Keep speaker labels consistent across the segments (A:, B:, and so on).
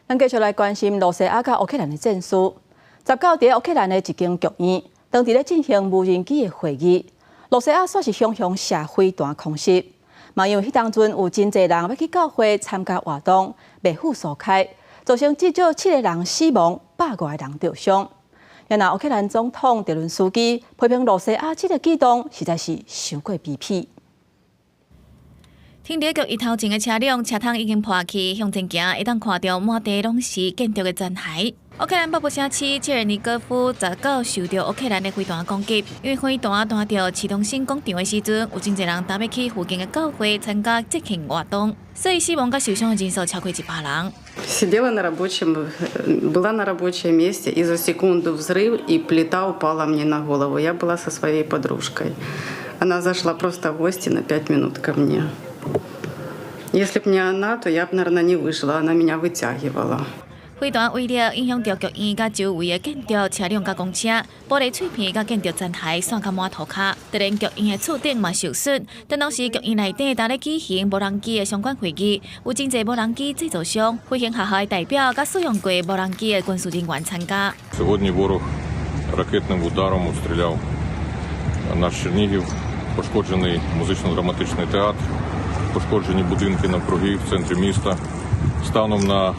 A: 咱繼續來關心羅西亞佮烏克蘭的戰事。19佇烏克蘭的一間劇院，當佇咧進行無人機的會議，羅西亞煞是雄雄射飛彈空襲。嘛因為彼當陣有真濟人欲去教會參加活動，袂赴疏開，造成至少七個人死亡，百外個人著傷。然後烏克蘭總統澤倫斯基批評羅西亞這個舉動實在是傷過卑鄙。
B: 停佇劇院頭前的車輛車窗已經破去，向前行會當看著滿地攏是建築的殘骸。烏克蘭北部城市切爾尼戈夫19受著烏克蘭的飛彈攻擊，因為飛彈彈著市中心廣場的時陣，有真濟人擔欲去附近的教會參加節慶活動，所以死亡佮受傷的人數超過100人。
C: Сидела на рабочем, была на рабочем месте, и за секунду взрыв, и плита упала мне на голову. Я была со своей подружкой. Она зашла просто в гости на 5 минут ко мне. Если бы не она, то я бы, наверное, не выжила. Она меня вытягивала.
B: 飛彈威力影響著劇院佮周圍的建築、車輛佮公車，玻璃碎片佮建築殘骸散甲滿塗跤，就連劇院的厝頂嘛受損。但當時劇院內底當咧舉行無人機的相關會議，有真濟無人機製造商、飛行學校的代表佮使用過無人機的軍事人員參加。
D: Сьогодні ворог ракетним ударом обстріляв наш Чернігів, пошкоджений музично-драматичний театр, пошкоджені будинки навкруги в центрі міста. Станом на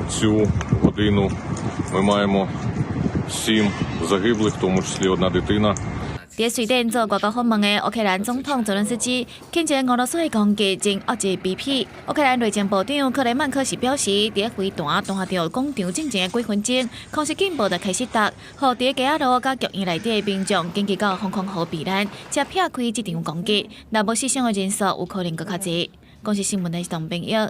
D: цю годину ми маємо сім загиблих, в тому числі одна дитина.
B: 佇瑞典做外交訪問的烏克蘭總統澤倫斯基，譴責俄羅斯的攻擊真惡質卑鄙。烏克蘭內政部長克雷曼科是表示，佇飛彈彈著廣場進前的幾分鐘，空襲警報就開始觸，予佇街仔路佮劇院內底的民眾緊急到防空壕避難，才避開這場攻擊。若無死傷的人數有可能閣較濟。公視新聞的董炳耀。